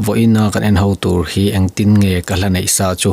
Vawiina kan en ho tur hi engtin nge ka hla neih sa chu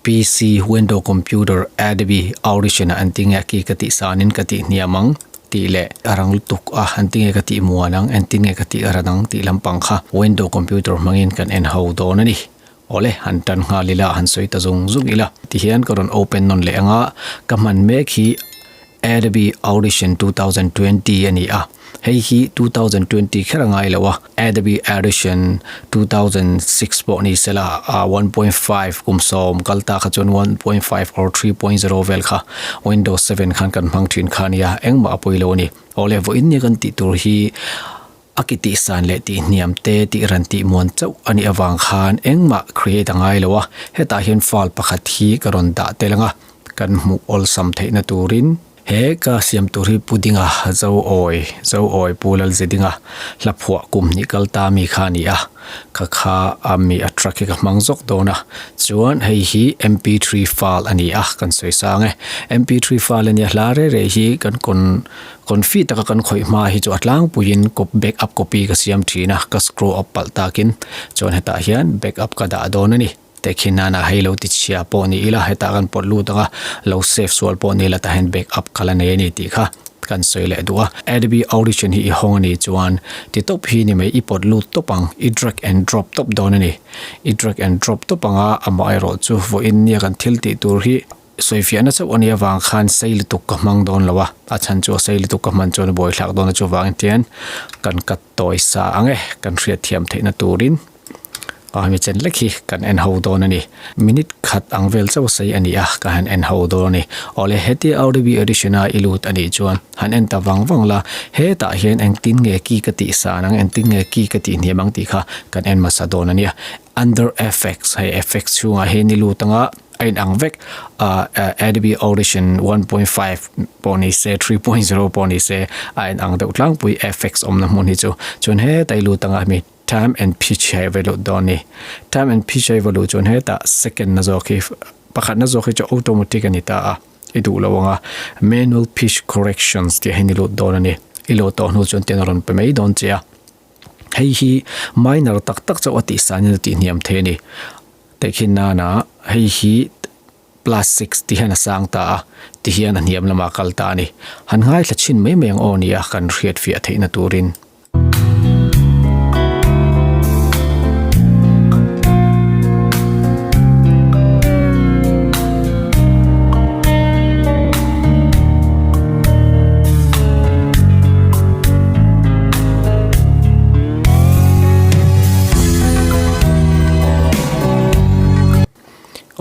PC Window Computer Adobe Audition ah engtin nge a ki ka tih sanin ka tih hniam ang tih leh a rang lutuk a engtin nge ka tih muan ang engtin nge ka tih ran ang tih lampang kha Window Computer hmangin kan en ho dawn a ni. Awle han tan nghal ila han sawi ta zung zung ila tihian ka rawn open nawn leh anga ka hman mek hi Adobe Audition 2020 a ni a, hei hi 2020 kher a ngai lo a, Adobe Audition 2006 pawh ni sela 1.5 kum sawm kal ta kha chuan 1.5 or 3.0 vel kha Windows 7 khan kan hmang thin kha a nia, engmah a pawi lo a ni. Awle vawiin nia kan tih tur hi a ki tih san leh tih hniam te tih ran tih muan chauh a nih avang khan engmah create a ngai lo a, hetah hian file pakhat hi ka rawn dah tel ang a, kan hmuh awlsam theihna turin he ka siam tur hi Pudinga Zoawi Zoawi Pu Lalzedinga hla phuah kum hnih kal ta mi kha a ni a, ka kha a mi a track hi ka hmang zawk dawn a, chuan hei hi mp3 file a ni a kan sawi sang e, mp3 file a nia hla reh reh hi kan kawn Confi taka kan khawih hma hi chu a tlangpuiin back up copy ka siam thin a, ka screw up palh takin chuan hetah hian back up ka dah dawn a ni. Tehkhin nana hei lo ti chhia pawh ni ila hetah kan pawt lut ang a, lo save sual pawh ni ila tah hian back up ka la nei a ni tih kha kan sawi leh duh a. Adobe Audition hi i hawng a nih chuan ti tawp hi ni mai i pawt lut tawp ang, i drag and drop tawp dawn a ni. I drag and drop tawp ang a, amaherawhchu vawiin nia kan thil tih tur hi Sawifiahna chauh a nih avang khan sei lutuk ka hmang dawn lo a, a chhan chu a sei lutuk ka hman chuan a buaithlak dawn a chuvangin tian kan cut tawi sa ang e, kan hriatthiam theihna turin a hemi chen lek hi kan en ho dawn a ni. Minute khat ang vel chauh a sei a ni a, ka han en ho dawn a ni. Awle hetia Adobe Audition a i lut a nih chuan han en ta vang vang la, hetah hian engtin nge ki ka tih san ang, engtin nge ki ka tih hniam ang tih kha kan en hmasa dawn a nia. Under Effects, hei effects chhungah hian i lut ang a, a inang vek ah Adobe Audition 1.5 pawh ni se 3.0 pawh ni se a inang deuh tlangpui effects awmna hmun hi chu chuan heta i lut anga hemi time and pitch hi a va lut dawn a ni time and pitch a va luh chuan hetah second na zawk hi pakhatna zawk hi chu automatic a ni ta a i duh lo anga manual pitch corrections tih hi ni lut dawn a ni i luh tawh hnu chuan tiang a rawn pe mai dawn che a hei hi minor tak tak chauh a tih sanin a tih hniam thei a ni. Tehkhin nana hei hi plus six ti hian a sang ta a, ti hian a hniam lamah a kal ta a ni. Han ngaithla chhin mai mai ang aw nia kan hriatfiah theihna turin.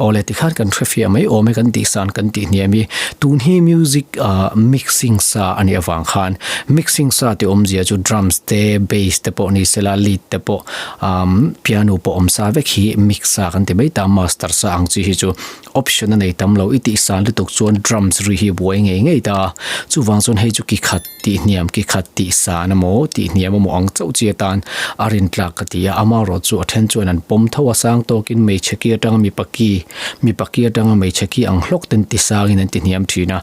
Awle tikhan kan hre fiah mai awm e kan tih san kan tih hniam hi tun hi music ah mixing sa a nih avang khan mixing sa tih awmzia chu drums te bass te pawh ni sela lead te pawh umm piano pawh awm sa vek hi mix sa kan ti mai ta master sa ang chi hi chu Option a nei tam lo i tih san lutuk chuan drums ri hi buai ngei ngei ta a, chuvang chuan hei chu ki khat tih hniam ki khat tih san emaw tih hniam emaw ang chauh chi atan a rin tlak ka ti a, amaherawh chu a then chuan an pawm tho a sang tawkin hmeichhe ki atanga mipa ki mipa ki atanga hmeichhe ki ang hlawk ten ti sangin an ti hniam thin a,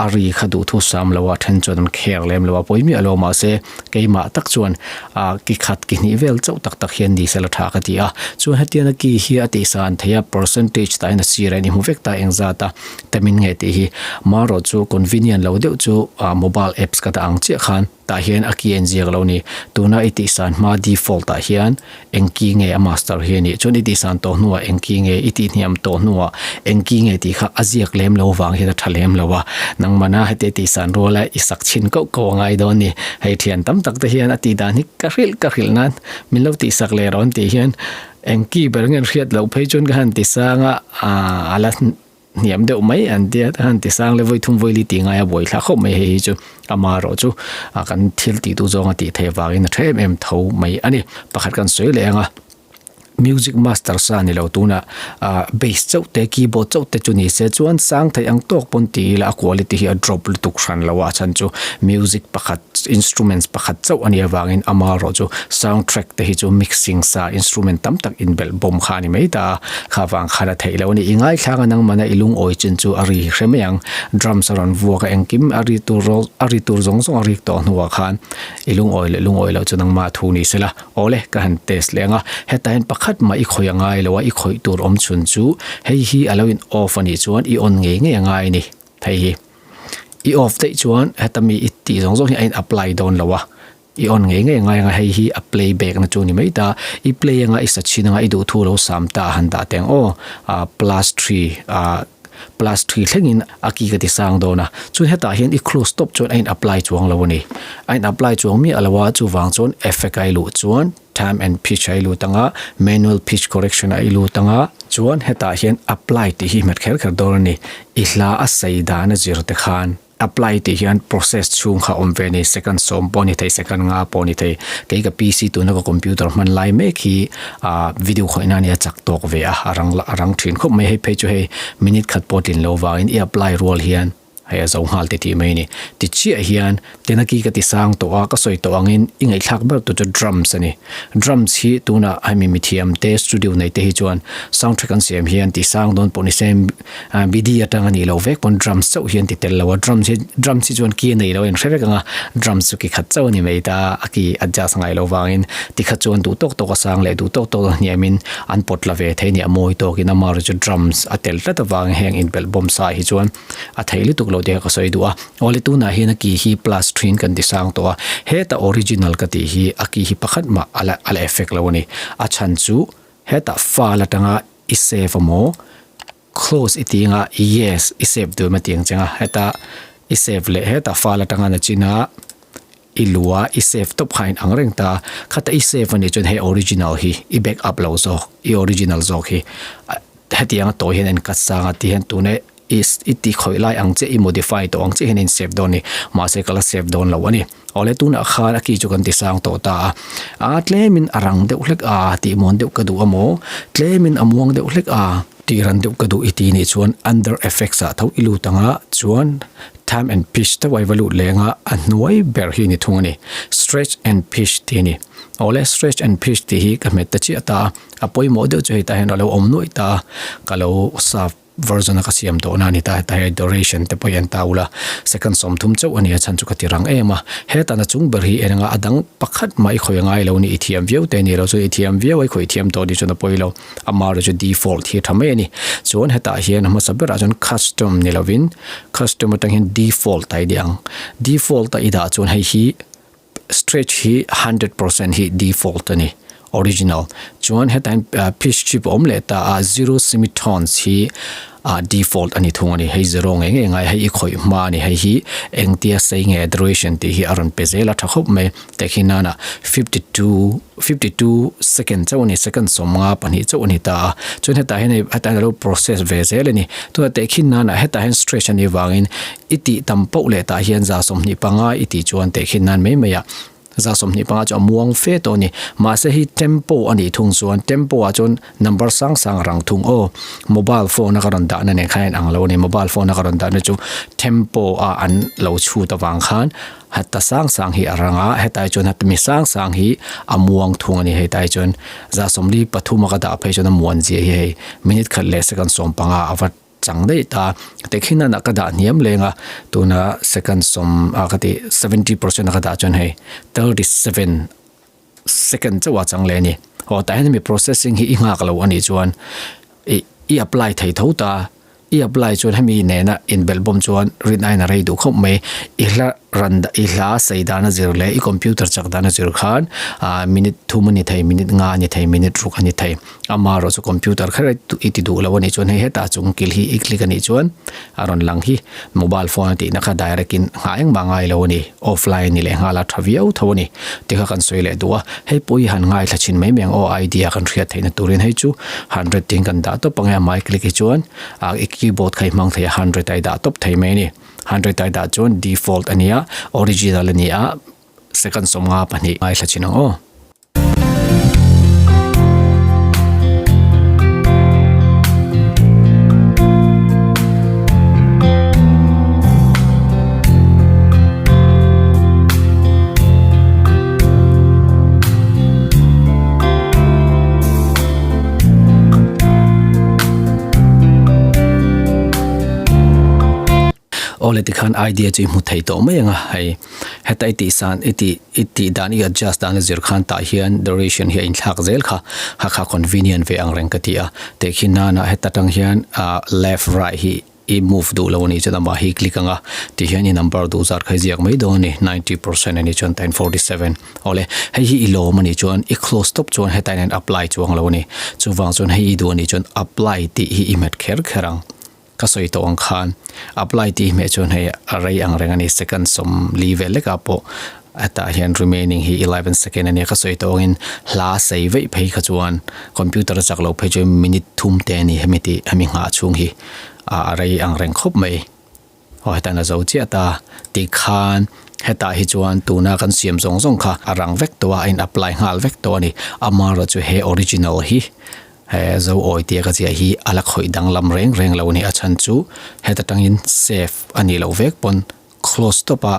a ri kha duhthu sam lo a then chuan an kher lem lo a pawi miah lo mahse Keimah tak chuan ah ki khat ki hnih vel chauh tak tak hian ni sela tha ka ti a, chuan hetiana ki hi a tihsan theih a percentage tah hian a sir a in i hmu vek ta engzat a tamin nge tih hi marawh chu convenient lo deuh chu ah mobile apps ka dah ang chiah khan tah hian a ki a inziak lo ni tuna i tihsan hma default ah hian Eng ki nge a master hi a nih chuan i tihsan tawh hnuah eng ki nge i tihhniam tawh hnuah eng ki nge tih kha a ziak lem lo vang hian a tha lem lo a, nangmana heti a tihsan ruala i sak chhin koh koh a ngai dawn ni. Hei thian tam tak te hian a tih dan hi ka hrilh ka hrilh nan min lo tihsak leh rawn tih hian eng ki ber nge an hriat loh phei chuan ka han ti sang a, a la hniam deuh mai an tia ta khan tisang leh vawi thum vawi li tih ngai a buai thla khawp mai hei hi chu ama erawh chu a kan thil tih duh zawng a tih theih avangin a tha em em tho mai a ni pakhat kan sawi leh ang a. Music master sa ni lo tunah ah bass chauh te keyboard chauh te chu ni se chuan sang theih ang tawk pawn ti ila a quality hi a drop lutuk hran lo a a chhan chu music pakhat instruments pakhat chauh a nih avangin amaherawh chu sound track te hi chu mixing sa instrument tam tak inbelh bawm kha a ni mai ta a kha vang khan a theih loh a ni. I ngaithlak a nangmah na i lungawi chin chu a ri hre mai ang drums a rawn vuak a engkim a ri tur a ri tur zawng zawng a rik tawh hnuah khan i lungawi leh lungawi loh chu nangmah thu ni se la. Awle, ka han test leh ang a, hetah hian pakhat mah i khawih a ngai lo a, i khawih tur awm chhun chu hei hi a lo in off a nih chuan i on ngei ngei a ngai a ni. Hei hi i off daih chuan heta mi i tih zawng zawng hi a in apply dawn lo a, i on ngei ngei a ngai ang a, hei hi a play back na chu ni mai ta, i play anga i sa chhin anga i duhthu lo sam ta a han dah teh ang aw, ah plus three ah. Plus thui thlengin a ki ka ti sang dawn a, chuan hetah hian i close tawp chuan a in apply chuang lo a ni. A in apply chuang miah lo a, chuvang chuan effect a i luh chuan time and pitch a i lut ang a, manual pitch correction a i lut ang a, chuan hetah hian apply tih hi hmet kher kher dawn a ni. I hla a sei dan a zir te khan. Apply tih hian process chhung kha awm ve a ni, second sawm pawh a ni thei, second nga pawh a ni thei. Kei ka PC tuna ka computer hman lai mek hi ah video khawih nan hi a chak tawk ve a, a rang a rang thin khawp mai. Hei phei chu hei minute khat pawh tlin lo vangin i apply rual hian hei a zo nghal ti tih mai a ni. Ti chiah hian tenaki ka ti sang tawh a, ka sawi tawh angin i ngaihthlak ber tur chu drums a ni. Drums hi tunah hemi mithiam te studio nei te hi chuan soundtrack an siam hian ti sang dawn pawh ni se Bidi atang a nih loh vek pawn drums chauh hian ti tel lo a, drums hi drums hi chuan ki a nei lo a inhre vek ang a, drums chu ki khat chauh a ni mai ta, a ki adjust ngai loh vangin ti khat chuan duh tawk tawk a sang leh duh tawk tawk a hniamin an pawt la ve thei a ni, a mawi tawkin a mar chu drums a tel tlat avangin heng inbelh bawm sa hi chuan a thei lutuk lo tih kha ka sawi duh a, awle tunah hian a ki hi plus thin kan ti sang tawh a, heta original ka tih hi a ki hi pakhat mah a la a la effect lo a ni, a chhan chu hetah fal atanga i save amaw close i tih anga yes i save duh em a tih ang cheng a heta i save leh hetah file atanga na chin a i lu a i save tawp kha a in ang reng ta khata i save anih chuan hei original hi i back up lo zawk i original zawk hi hetiang a tawi hian a in cut sang a ti hian tuna i i ti khawih lai ang che i modify tawh ang che hian a in save dawn a ni mahse ka la save dawn lo a ni. Awle tunah khan a ki chu kan ti sang tawh ta a, a tlemin a rang deuh hlek a tih muan deuh ka duh a maw, tlemin a muang deuh hlek a tih ran deuh ka duh i ti nih chuan under effects ah tho i lut ang a, chuan time and pitch deuh a i va lut leng a, a hnuai ber hi ni thung a ni, stretch and pitch tih a ni. Awle stretch and pitch tih hi ka hmet ta chiah ta a, a pawimawh deuh chu hei tah hian a lo awm nuaih ta a, ka lo save. Version a ka siam tawh na a ni ta, heta hei duration te pawh hi an ta ula, second 30 chauh a ni a chhan chu ka ti rang em a, heta na chung ber hi en anga a dang pakhat mah i khawih a ngai lo ni, i thiam viau te a ni lo chuan i thiam viau a i khawih thiam tawh ni chuan a pawi lo, ama erawh chu default hi a tha mai a ni, chuan hetah hian a hmasa berah chuan custom ni lovin custom atang hian default a i dah ang, default a i dah chuan hei hi stretch hi 100% hi default a ni original chuan hetah hian pitch chip a awm leh ta a zero semitones hi ah default a ni thung a ni hei zero ngei ngei ngai hei i khawih hma a ni hei hi engtia sei nge duration tih hi a rawn pe zel a tha khawp mai tehkhin nana 52 52 second chauh a ni second 52 chauh a ni ta a chuan hetah hian hei hetah hian a lo process ve zel a ni tunah tehkhin nana hetah hian stretch a nih vangin I tih tam poh leh tah hian 25 i tih chuan tehkhin nan mai mai ah 25 chu a muang fe tawh a ni. Mahse hi tempo a nih thung chuan tempo ah chuan number sang sang a rang thung aw. Mobile phone a ka rawn dahna nen khan a inang lo a ni. Mobile phone a ka rawn dahna chu tempo a an lo chhut avang khan heta sang sang hi a rang a, hetai chuan heta mi sang sang hi a muang thung a ni. Hetai chuan 43 a ka dah phei chuan a muan zia hi hei minute khat leh second 15 a va Chang daih ta. Tekhinana ka dah hniam leng a, tuna second sawm a ka tih 70% a ka dah chuan hei 37 second chauh a chang leh a ni. Aw tah hian hemi processing hi i nghak lo a nih chuan i i apply thei tho ta, i apply chuan hemi nena inbelh bawm chuan rin aiin a rei duh khawp mai. I hla ran i hla sei dan a zir leh i computer chak dan a zir khan ah minute thum a ni thei, minute nga a ni thei, minute ruk a ni thei. Ama erawh chu computer kher i ti duh lo a nih chuan hei hetah chung kil hi i click a nih chuan a rawn lang hi mobile phone a tihna kha direct in nghah engmah ngai lo a ni offline a ni leh nghal a tha viau tho a ni ti kha kan sawi leh duh a hei pawh hi han ngaithla thin mai mai ang aw idea kan hriat theihna turin hei chu hundred tiin kan dah tawp ang e a mai click hi chuan ah i keyboard kha i hmang thei a hundred a i dah tawp thei mai a ni hundred a i dah chuan default a ni a original a ni a second 52 ngaithla thin ang aw. Awle tikhan idea chu i hmu thei tawh mai ang a, hei heta i tih san i tih i tih dan i adjust dan a zir khan tah hian duration hi a inthlak zel kha kha kha convenient ve ang reng ka ti a, tehkhin nana heta tang hian ah left right hi i move duh lo a nih chuan amah hi click ang a, tihian i number duh zat kha i ziak mai dawn a ni, 90% a nih chuan 1047 awle hei hi i lawm a nih chuan i close tawp chuan heta hian apply chuang lo a ni, chuvang chuan hei i duh a nih chuan apply tih hi i hmet kher kher ang. Ka sawi tawh ang khan apply tih hmeh chuan hei a rei ang reng a ni second 40 vel lekah pawh hetah hian remaining hi 11 second a nia ka sawi tawh angin hla sei veih phei kha chuan computer a chak loh phei chuan minute thum te a ni hemi tih hemi nghah chhung hi a rei ang reng khawp mai. Aw hetah na zo chiah ta tih khan hetah hi chuan tuna kan siam zawng zawng kha a rang vek tawh a a in apply nghal vek tawh a ni amaherawhchu chu he original hi he zo awi tia ka ziah hi a la khawih danglam reng reng lo a ni a chhan chu heta tangin save a nih loh vek pawn close tawp a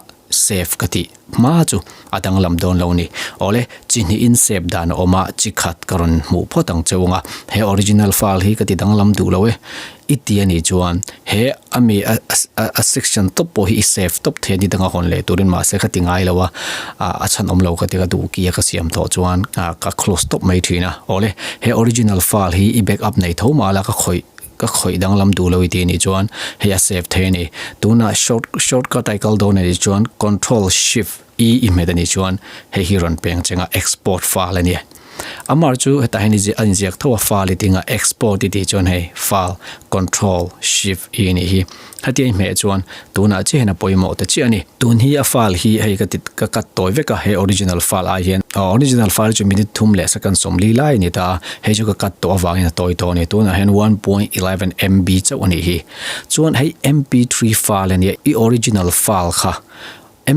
save ka tih hma chu a danglam dawn lo a ni awle chi hnihin save dan a awm a chi khat ka rawn hmuh phawt ang che ung a he original file hi ka ti danglam duh lo e i ti a nih chuan he a mi a a section tawp pawh hi i save tawp thei a ni danga hawn leh turin mahse ka ti ngai lo a a chhan awm lo ka ti ka duh kia ka siam tawh chuan ka close tawp mai thin a awle he original file hi i backup nei tho mah la ka khawih ka khawih danglam duh lo i ti anih chuan hei a save thei a ni tunah short shortcut a i kal dawn anih chuan control shift e i hmet anih chuan hei hi rawn peng chenga export file a ni amar chu hetah hian a inziak tho a file i tinga export i tih chuan hei file control shift e anih hi hetia i hmeh chuan tunah chiah hian a pawimawh ta chiah a ni tun hi a file hi hei ka ti ka cut tawi vek a he original file ai hian original file chu minute thum leh second 40 lai a ni ta a hei chu ka cut tawh avangin a tawi tawh a ni tunah hian 1.11 MB chauh a nih hi chuan hei mp3 file a nia i original file kha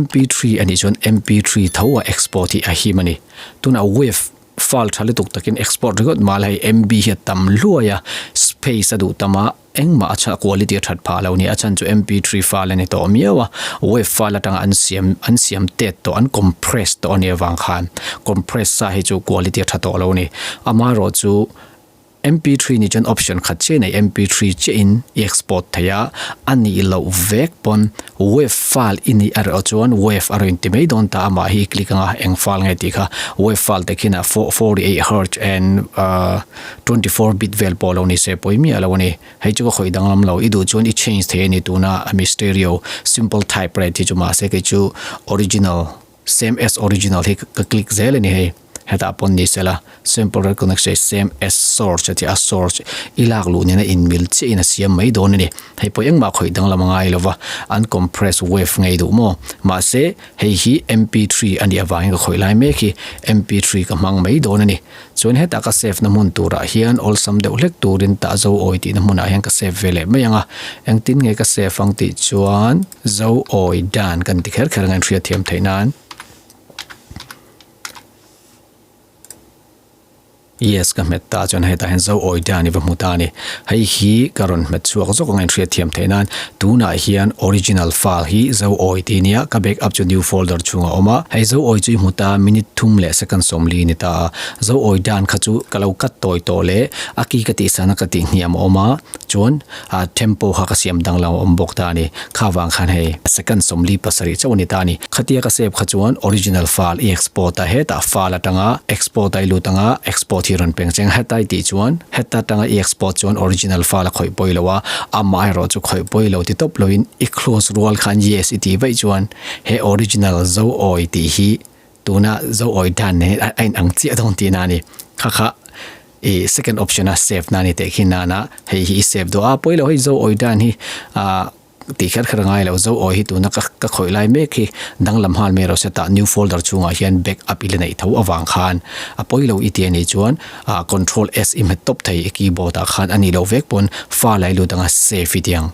Mp3 a nih chuan mp3 tho a export hi a him a ni. Tunah wave file tha lutuk takin export ringawt mah la hei MB hi a tam hluai a, space a duh tam a, engmah a chhan quality a that phah lo a ni. A chhan chu mp3 file a ni tawh miau a, wave file atanga an siam an siam tet tawh an compress tawh a nih avang khan compress sa hi chu quality a tha tawh lo a ni. Amaherawhchu MP3 nih chuan option khat chiah nei MP3 chiah in i export thei a, a nih loh vek pawn wave file i nih a reuh chuan wave a rawn ti mai dawn ta amah hi i click anga eng file nge tih kha wave file te khin ah 48 hertz and 24 bit vel pawh lo ni se pawi miah lo a ni hei chu ka khawih danglam lo i duh chuan i change thei a ni tuna ami stereo simple type rate hi chu mahse kei chu original Same as original hi ka click zel a ni hei. Hetah pawn ni sela sample rate connection hi same as source a ti a, source i lak luh nena inmil chiah in a siam mai dawn a ni. Hei pawh engmah khawih danglam a ngai lova, an compress wave ngei duh maw? Mahse hei hi mp3 a nih avangin ka khawih lai mek hi mp3 ka hmang mai dawn a ni. Chuan hetah ka save na hmun turah hian awlsam deuh hlek turin tah zo awi tihna hmunah hian ka save ve leh mai ang a. Engtin nge ka save ang tih chuan. Zo awi dan kan ti kher kher ang a inhriat thiam theih nan. Yes ka hmet ta chuan hetah hian zo awi dan i va hmu ta a ni. Hei hi ka rawn hmet chhuak zawk ang a inhriat thiam theih nan. Tunah hian original file hi zo awi tih nia ka back up chu new folder chhungah a awm a. Hei zo awi chu i hmu ta minute thum leh second 40 ni ta a. Zo awi dan kha chu ka lo cut tawi tawh leh a ki ka tih sana ka tih hniam a awm a. Chuan a tempo kha ka siam danglam a awm bawk ta a ni. Kha vang khan hei second 47 chauh a ni ta a ni. Khatia ka save kha chuan original file i export a, hetah file atanga export a i lut anga export hi rawn peng cheng heta i tih chuan heta atanga i export chuan original file a khawih pawi lo a, amaherawh chu khawih pawi lo ti tawp loin i close rual khan yes i tih vaih chuan he original zo awi tih hi tuna zo awi dan nen a inang chiah dawn tihna a ni. Kha kha. I second option a save na ni teh khi nana hei hi i save duh a pawi lo hei zo awi dan hi ah tih kher kher a ngai lo zo awi hi tuna ka ka khawih lai mek hi danglam nghal mai rawh se tah new folder chhungah hian back up i la neih tho avang khan a pawi lo i ti a nih chuan ah control S i hmet tawp thei i keyboard ah khan a nih loh vek pawn file a i lut anga save i ti ang.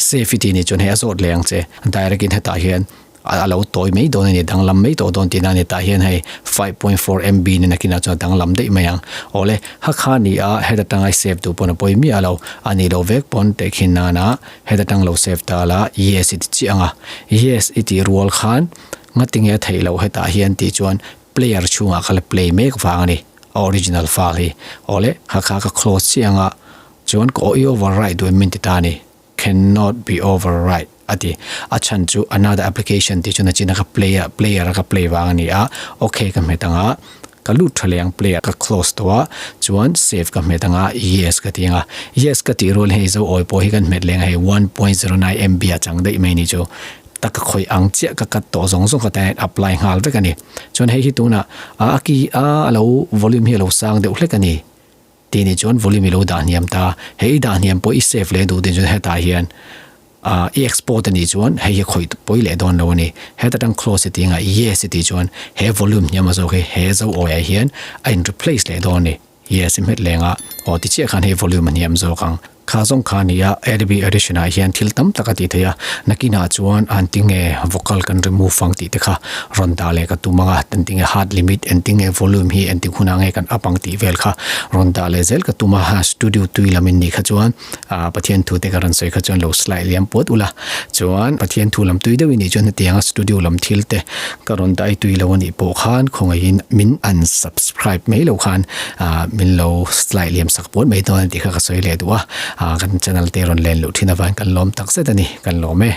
Save i tih nih chuan hei a zawt leh ang che. Direct in hetah hian a lo tawi mai dawn a ni, danglam mai tawh dawn tihna a ni. Tah hian hei 5.4 MB ni nakinah chuan a danglam daih mai ang. Awle, hakha ni a heta tanga i save duh pawn a pawi miah lo. A nih loh vek pawn tehkhin nana heta tang lo save ta la yes i ti chiah ang a. Yes i tih rual khan ngatinge a theih loh hetah hian tih chuan player chhungah kha la play mek vang a ni, a original file hi. Awle, hakha ka close chiah ang a. Chuan ka i override duh em min ti ta a ni. Cannot be override. a ti. A chhan chu another application tih chu nachina ka play a, player a ka play vang a ni a, ok ka hmet ang a, ka lut tha leh ang player ka close tawh a, chuan save ka hmet ang a, yes ka ti ang a, yes ka tih rual hei zo awi pawh hi kan hmet leng a hei 1.09 MB a chang daih mai ni chu taka khawih ang chiah ka cut tawh zawng zawng kha tan apply nghal vek a ni. Chuan hei hi tunah a ki a a lo volume hi a lo sang deuh hlek a ni. Tih ni chuan volume i lo dah hniam ta. Hei i dah hniam pawh i save leh duh din chuan hetah hian ah i export a nih chuan hei hi khawih pawi leh dawn lo a ni. Heta tang close i tih anga yes i tih chuan he volume hniam a zawk hi he zo awi ah hian a in replace leh dawn a ni. Yes i hmet leng a aw ti chiah khan hei volume a hniam zawk ang. Kha zawng kha a ni a, Adobe Audition ah hian thil tam tak a tih theih a, nakinah chuan an tinge vocal kan remove ang tih te kha rawn dah leh ka tum ang a, an tinge hard limit, an tinge volume hi engti hunah nge kan up ang tih vel kha rawn dah leh zel ka tum a, studio tui lam in nih kha chuan ah Pathian thu te ka rawn sawi kha chuan lo slide liam puat ula, chuan Pathian thu lam tui deuh i nih chuan hetianga studio lam thil te ka rawn dah i tui lo a nih pawh khan khawngaihin min unsubscribe mai lo khan ah min lo slide liam sak puat mai dawn a ni tih kha ka sawi leh duh a, ah kan channel te rawn len luh thin avangin kan lawm tak zet a ni, kan lawm e.